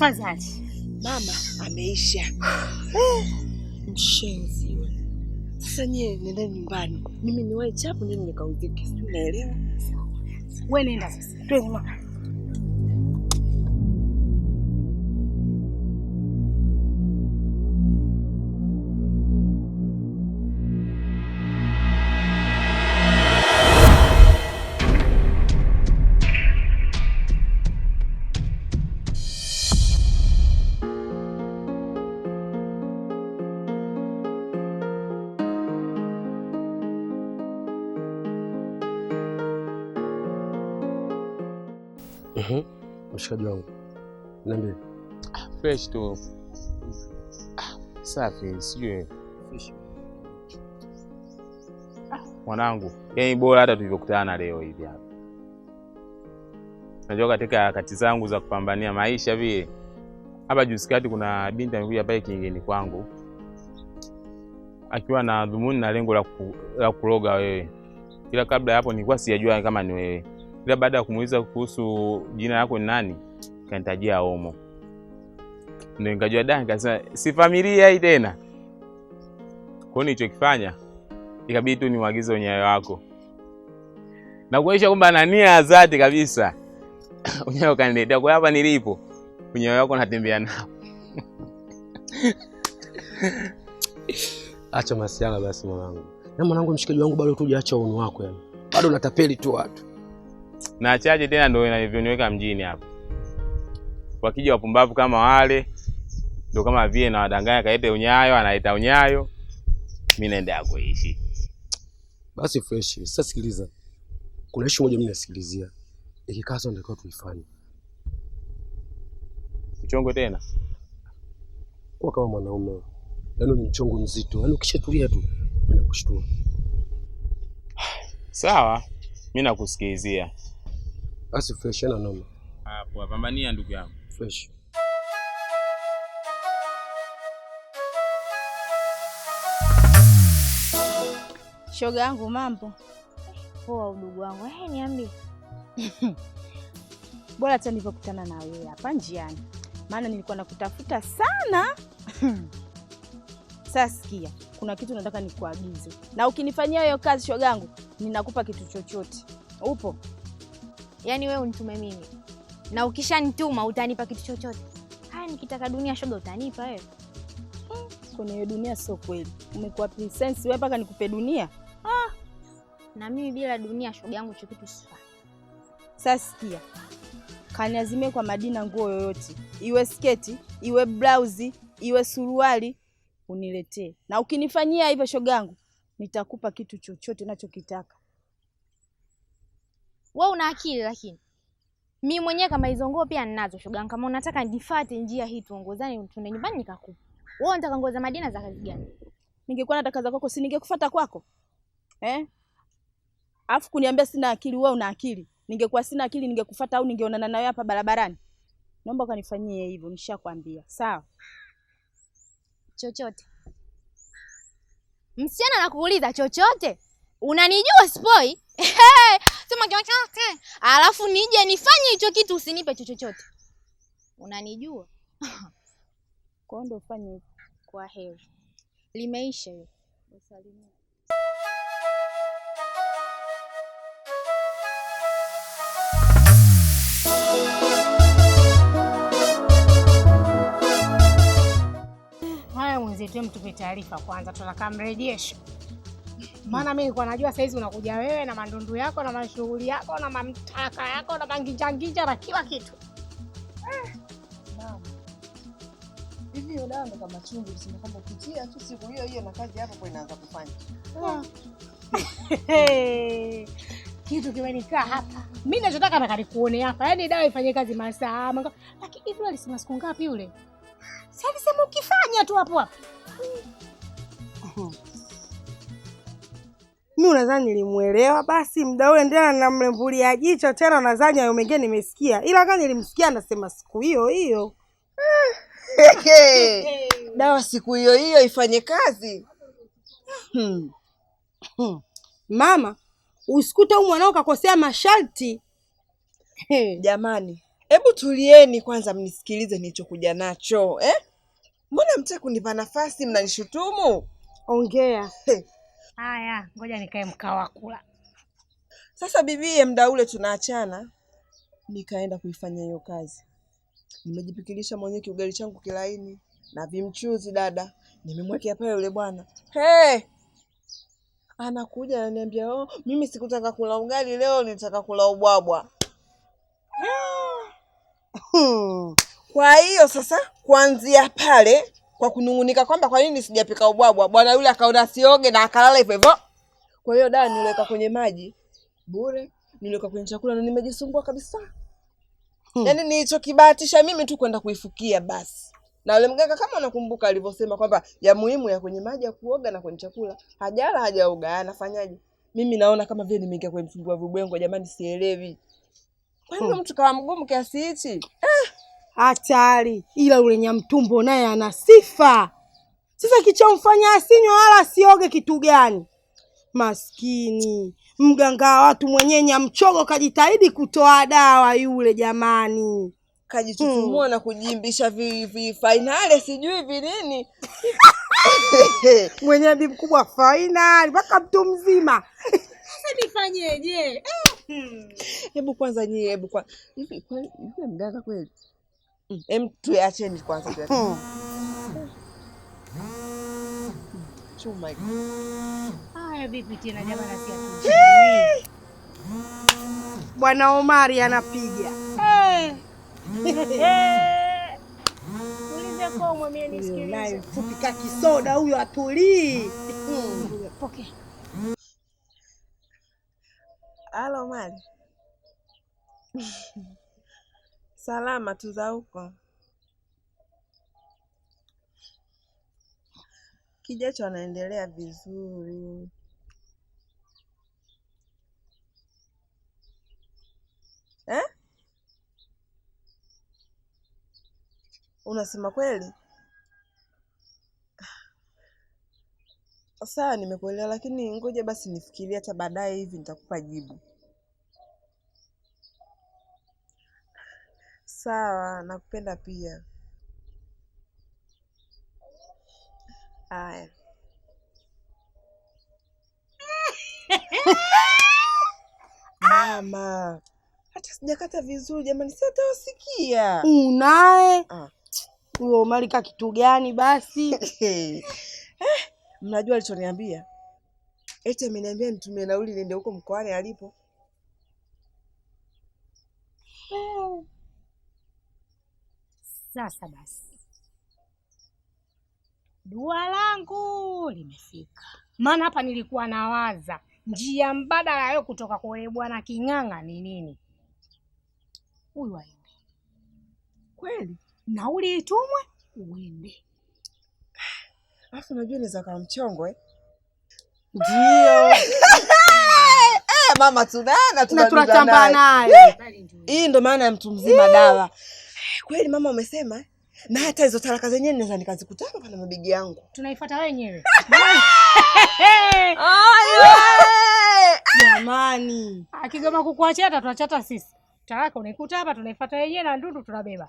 Afadhali. Mama ameisha. Mshenzi wewe. Sasa nyie nendeni nyumbani. Mimi niwahi chapu ndio nikauzike. Sijui unaelewa? Wewe nenda sasa. Twende mama. Mshikaji wangu, niambie. Fresh tu. Safi, sijui. Fresh. Mwanangu, yaani bora hata tulivyokutana leo hivi hapa. Najua katika harakati zangu za kupambania maisha vile. Hapa juzi kati kuna binti amekuja pale kingeni kwangu akiwa na dhumuni na lengo la kuroga wewe. Ila kabla ya hapo nilikuwa sijajua kama ni wewe. Ila baada ya kumuuliza kuhusu jina lako ni nani, kanitajia Omo. Ndio nikajua da, nikasema si familia hii tena. Kwa hiyo nilichokifanya ikabidi tu nimuagize unyayo wako na kuonyesha kwamba ana nia ya dhati kabisa. Unyayo kaniletea kwa hapa nilipo, unyayo wako natembea nao. Acha masiala basi mwanangu. Na mwanangu, mshikaji wangu, bado tu hujaacha uono wako yani. Bado unatapeli tu watu. Na chache tena ndio inavyoniweka mjini hapa. Wakija wapumbavu kama wale ndio kama vile na wadanganya, kaete unyayo, anaita unyayo, mimi naenda kuishi. Basi fresh. Sasa sikiliza. Kuna issue moja mimi nasikilizia. Ikikaa sasa ndio tuifanye. Mchongo tena. Kuwa kama mwanaume. Yaani ni mchongo mzito. Yaani ukishatulia tu mimi nakushtua. Sawa, mimi nakusikilizia. Basi fresh, yana noma. Hapo pambania ndugu yangu. Fresh. Shoga yangu mambo. Poa udugu wangu. Niambie. Bora hata nilipokutana na wewe hapa njiani. Maana nilikuwa nakutafuta sana. Sasa sikia, kuna kitu nataka nikuagize. Na ukinifanyia hiyo kazi shoga yangu, ninakupa kitu chochote. Upo? Yaani wewe unitume mimi. Na ukishanituma utanipa kitu chochote. Haya, nikitaka dunia shoga utanipa wewe? Kwenye hiyo dunia sio kweli. Umekuwa princess wewe mpaka nikupe dunia? Na mimi bila dunia shoga yangu hicho kitu sifanyi. Sasa sikia. Kaniazimie kwa Madina nguo yoyote. Iwe sketi, iwe blouse, iwe suruali, uniletee. Na ukinifanyia hivyo shogangu, nitakupa kitu chochote unachokitaka. Wewe una akili lakini. Mimi mwenyewe kama hizo nguo pia ninazo shogangu. Kama unataka nifuate njia hii tuongozane tuende nyumbani nikakupa. Wewe unataka nguo za Madina za kazi gani? Ningekuwa nataka za kwako si ningekufuata kwako? Alafu kuniambia sina akili, wewe una akili. Ningekuwa sina akili ningekufuata au ningeonana nawe hapa barabarani? Naomba ukanifanyie hivyo, nishakwambia. Sawa? Chochote. Msichana anakuuliza chochote? Unanijua sipoi? Sema chochote. Alafu nije nifanye hicho kitu usinipe chochote. Unanijua? Kwa hiyo ndio ufanye hivyo. Kwa heri. Limeisha hiyo. Usalimie. Haya mwenzetu, mtupe taarifa kwanza, tunataka mrejesho. Maana mimi nilikuwa najua saizi unakuja wewe na mandundu yako na mashughuli yako na mamtaka yako na manginjanginja na kila kitu. Mama. Hivi hiyo dawa ndo kama chumvi, kusema kwamba ukitia tu siku hiyo hiyo na kazi hapo kwa inaanza kufanya. Kitu kimenikaa hapa. Mimi ninachotaka nataka nikuone hapa. Yaani dawa ifanye kazi masaa. Lakini hivi alisema siku ngapi yule? Si alisema ukifanya tu hapo hapo. Mimi unadhani nilimuelewa? Basi muda ule ndio namlembulia jicho tena, nadhani hayo mengine nimesikia. Ila kama nilimsikia anasema siku hiyo hiyo. Dawa siku hiyo hiyo ifanye kazi. Mama, usikute huyu mwanao kakosea masharti. Jamani, Hebu tulieni kwanza mnisikilize nilichokuja nacho, eh? Mbona mtaki kunipa nafasi, mnanishutumu? Ongea. Haya, ngoja nikae mkao wa kula. Sasa bibie, muda ule tunaachana, nikaenda kuifanya hiyo kazi. Nimejipikilisha mwenyewe kiugali changu kilaini na vimchuzi dada. Nimemwekea pale yule bwana. Hey! Anakuja ananiambia, "Oh, mimi sikutaka kula ugali leo, nitaka kula ubwabwa." Kwa hiyo sasa kuanzia pale kwa kunungunika kwamba kwa nini sijapika ubwabwa, bwana yule akaona sioge na akalala hivyo hivyo. Kwa hiyo dawa niliweka kwenye maji bure, niliweka kwenye chakula na nimejisumbua kabisa. Yaani nilichokibahatisha mimi tu kwenda kuifukia basi. Na yule mganga kama unakumbuka alivyosema kwamba ya muhimu ya kwenye maji ya kuoga na kwenye chakula, hajala hajaoga, anafanyaje? Mimi naona kama vile nimeingia kwenye mfungu wa vibwengo, jamani sielewi. Kwa nini mtu kawa mgumu kiasi hichi? Hatari. Ila yule Nyamtumbo naye ana sifa. Sasa kichomfanya asinywe wala asioge kitu gani? Maskini mganga wa watu mwenyewe Nyamchogo kajitahidi kutoa dawa yule jamani. Kajitutumua na kujimbisha vi finale sijui vinini. Mwenyewe bi mkubwa finali mpaka mtu mzima. Sasa nifanyeje? Hebu kwanza nyie, hebu kwa hivi kweli yule mganga kweli? Hem, tuacheni kwanza, tuacheni. Chuma. Haya vipi tena jamani, si Bwana Omari anapiga. Ulize komwe mimi nisikilize. Naye mfupi ka kisoda huyo atulii. Pokea. Halo Mali. Salama tu za huko. Kijacho anaendelea vizuri. Eh? Unasema kweli? Sawa, nimekuelewa, lakini ngoja basi nifikirie hata baadaye hivi nitakupa jibu. Sawa, nakupenda pia. Haya. Mama, hata sijakata vizuri jamani, si hata usikia. Unaye? Huyo Omari ka kitu gani basi? Mnajua alichoniambia? Eti ameniambia nitumie nauli niende huko mkoani alipo. Sasa basi, dua langu limefika. Maana hapa nilikuwa nawaza njia mbadala yao kutoka kwa yule bwana King'ang'a ni nini? Huyu aende. Kweli? Nauli itumwe uende. Alafu unajua inaweza kuwa mchongo eh? Ndio. Mama tunana tunatamba naye. Hii ndo maana ya mtu mzima dawa. Kweli mama umesema? Na hata hizo talaka zenyewe naweza nikazikuta hapa na mabegi yangu. Tunaifuata wenyewe. Jamani. Akigoma kukuachia hata tuachata sisi. Talaka unaikuta hapa tunaifuata wenyewe na ndundu tunabeba.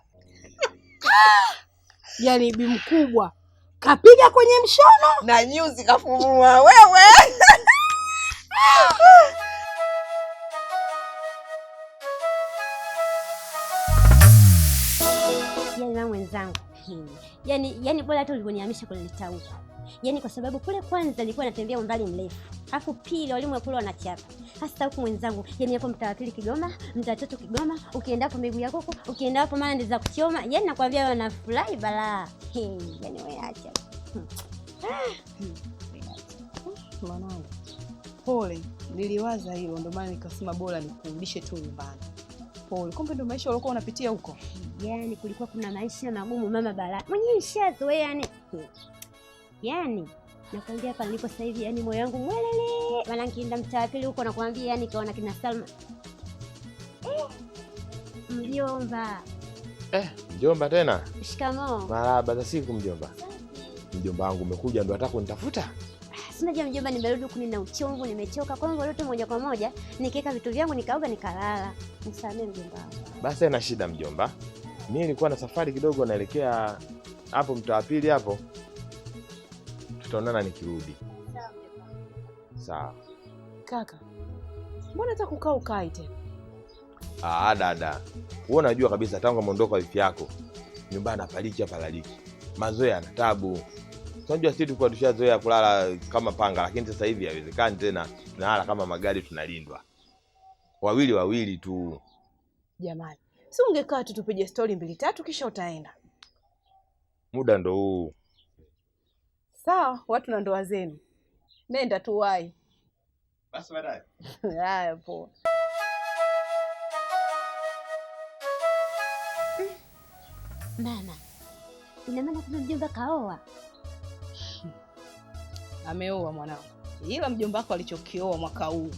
Yaani bi mkubwa kapiga kwenye mshono na nyuzi kafumua wewe. Yaani mama mwenzangu, yaani bora hata ulivyonihamisha kuleta huko. Yaani kwa sababu kule kwanza nilikuwa natembea umbali mrefu. Alafu pili walimu kule wanachapa. Hasa huku mwenzangu, yaani hapo mtaa wa pili Kigoma, mtaa tatu Kigoma, ukienda hapo miguu yako huko, ukienda hapo maana ndiza kuchoma. Yaani nakwambia wanafurahi balaa. Yaani wewe acha. Mwanangu, pole, niliwaza hilo ndio maana nikasema bora nikurudishe tu nyumbani. Pole, kumbe ndio maisha uliokuwa unapitia huko. Yaani kulikuwa kuna maisha magumu mama balaa. Mwenyewe nishazoea yani. Yaani nakwambia hapa nilipo sasa hivi yani moyo wangu mwelele. Maana nikienda mtaa pili huko nakwambia yani kaona kina Salma. Mjomba. Mjomba tena? Shikamoo. Marahaba za siku mjomba. Mjomba wangu umekuja ndo nataka kunitafuta? Sina mjomba, nimerudi huku nina uchungu, nimechoka. Kwa hiyo leo moja kwa moja nikiweka vitu vyangu nikaoga nikalala. Nisamee mjomba wangu. Basi haina shida mjomba. Mimi nilikuwa na safari kidogo naelekea hapo mtaa wa pili hapo. Tutaonana nikirudi. Sawa. Kaka, mbona hata kukaa ukai tena? Ah, dada. Wewe unajua kabisa tangu ameondoka wifi yako nyumbani hapaliki hapalaliki. Mazoea yana tabu. Unajua sisi tulikuwa tushazoea kulala kama panga, lakini sasa hivi haiwezekani tena. Tunalala kama magari, tunalindwa. Wawili wawili tu. Jamani, si ungekaa tu tupige story 2 3 kisha utaenda. Muda ndo huu. Sawa, watu na ndoa zenu. Nenda tu wahi. Basi baadaye. Haya poa. Mama, ina maana kumbe mjomba kaoa? Ameoa mwanangu. Ila mjomba wako alichokioa mwaka huu,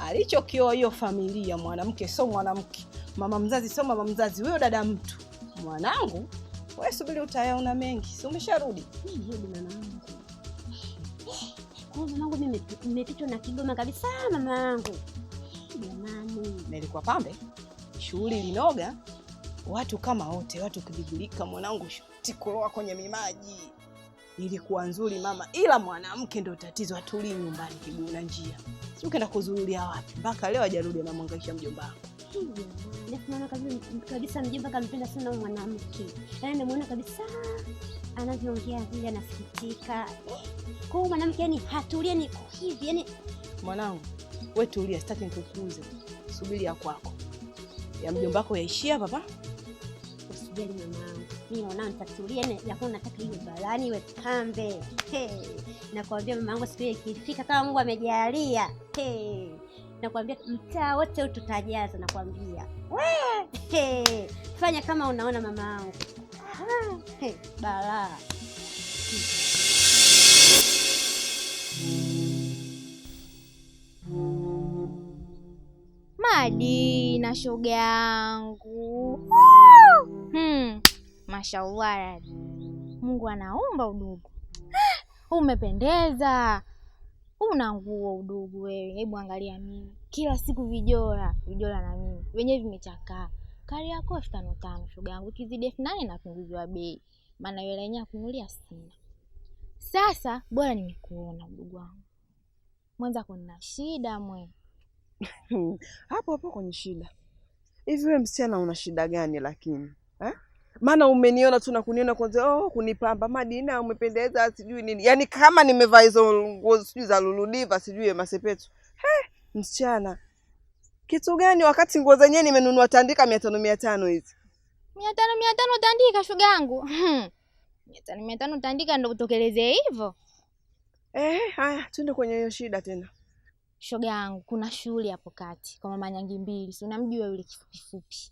alichokioa hiyo familia, mwanamke sio mwanamke, mama mzazi sio mama mzazi, huyo dada mtu. Mwanangu, wewe subiri utayaona mengi. Si umesharudi? Nimerudi mamangu. Kwa mamangu mimi nimepitwa na Kigoma kabisa mamangu. Jamani, nilikuwa pambe. Shughuli ilinoga. Watu kama wote, watu kibigilika mwanangu, shuti kuloa kwenye mimaji. Ilikuwa nzuri mama, ila mwanamke ndio tatizo, atulii nyumbani kiguna njia. Si ukaenda kuzurulia wapi? Mpaka leo hajarudi anamhangaisha mjomba wako. Naona kabisa mjomba kampenda sana mwanamke. Yaani namuona kabisa anavyoongea vile anasikitika. Kwa hiyo mwanamke yani hatulia, ni hivi yani. Mwanangu, wewe tulia, sitaki nikukuze. Subiri ya kwako. Ya mjomba wako yaishia papa. Usijali mamangu. Mimi naona nitatulia, yani yako nataka iwe barani iwe pambe. Hey, nakwambia mamangu siku ile ikifika kama Mungu amejalia. Hey, nakwambia mtaa wote tutajaza nakwambia. Wewe, hey, fanya kama unaona mamangu. Hey, balaa. Madi na shoga yangu. Mashallah. Mungu anaumba udugu. Umependeza. Una nguo udugu wewe. Hebu angalia mimi. Kila siku vijora, vijora na mimi. Wenyewe vimechakaa. Kari yako 5,500 shoga yangu. Ikizidi 8,000 napunguzwa bei. Maana yule yenyewe kununulia sina. Sasa bora nimekuona udugu wangu. Mwanza kuna shida mwe. Hapo hapo kwenye shida. Hivi wewe msichana una shida gani lakini? Eh? Maana umeniona tu na kuniona kwanza, oh kunipamba Madina umependeza sijui nini. Yaani kama nimevaa hizo nguo sijui za Luludiva sijui Masepetu. He, msichana. Kitu gani wakati nguo zenyewe nimenunua tandika 500 500 hizi? 500 500 tandika shoga yangu. 500 500 tandika ndio utokelezee hivyo. Haya twende kwenye hiyo shida tena. Shoga yangu kuna shughuli hapo kati kwa mama Nyangi mbili. Si unamjua yule kifupi fupi?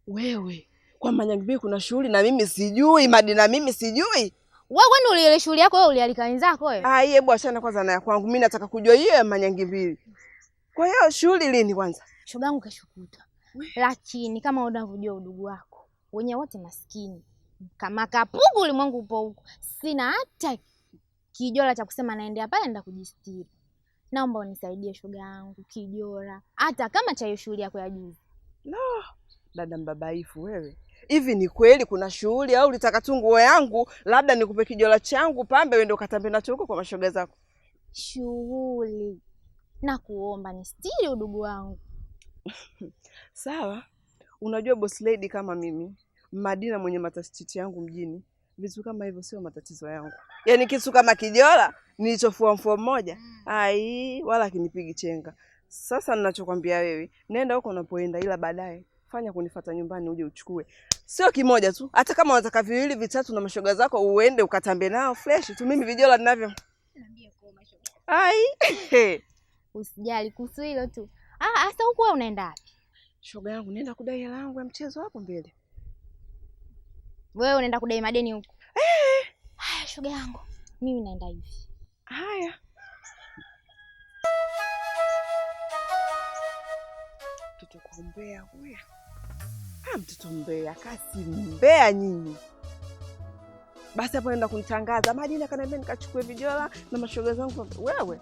Wewe, kwa mama Nyangi mbili kuna shughuli na mimi sijui, Madina mimi sijui. Wewe kwani uliele shughuli yako wewe ulialika wenzako wewe? Ah, hebu achana kwanza na ya kwangu. Mimi nataka kujua hiyo ya mama Nyangi mbili. Kwa hiyo shughuli lini kwanza? Shoga yangu kesho kutwa. Lakini kama unavyojua udugu wako, wenyewe wote maskini. Kama kapuku ulimwengu upo huko. Sina hata kijola cha kusema naendea pale nenda kujistiri. Naomba unisaidie shoga yangu kijora, hata kama cha hiyo shughuli yako ya juzi. No, dada mbabaifu wewe. Hivi ni kweli kuna shughuli au ulitaka tu nguo yangu, labda nikupe kijola changu pambe wewe ndio ukatambe nacho huko kwa mashoga zako? Shughuli. Na kuomba nistiri udugu wangu. Sawa. Unajua boss lady kama mimi, Madina mwenye matatizo yangu mjini, vitu kama hivyo sio matatizo yangu. Yaani kitu kama kijola nilichofua mfuo mmoja, ai wala kinipigi chenga. Sasa ninachokwambia wewe, nenda huko unapoenda, ila baadaye fanya kunifuata nyumbani uje uchukue. Sio kimoja tu, hata kama unataka viwili vitatu na mashoga zako uende ukatambe nao fresh tu. Mimi vijola ninavyo. Niambie kwa mashoga. Ai. Usijali kuhusu hilo tu. Ah, sasa huko wewe unaenda wapi? Shoga yangu nenda kudai hela yangu ya mchezo hapo mbele. Wewe unaenda kudai madeni huko? Haya shoga yangu, mimi naenda hivi. Haya. Mtoto kwa mbea huyu. Ah, mtoto mbea, kasi mbea nyinyi. Basi hapo naenda kunitangaza. Madina kaniambia nikachukue vijola na mashoga zangu wewe.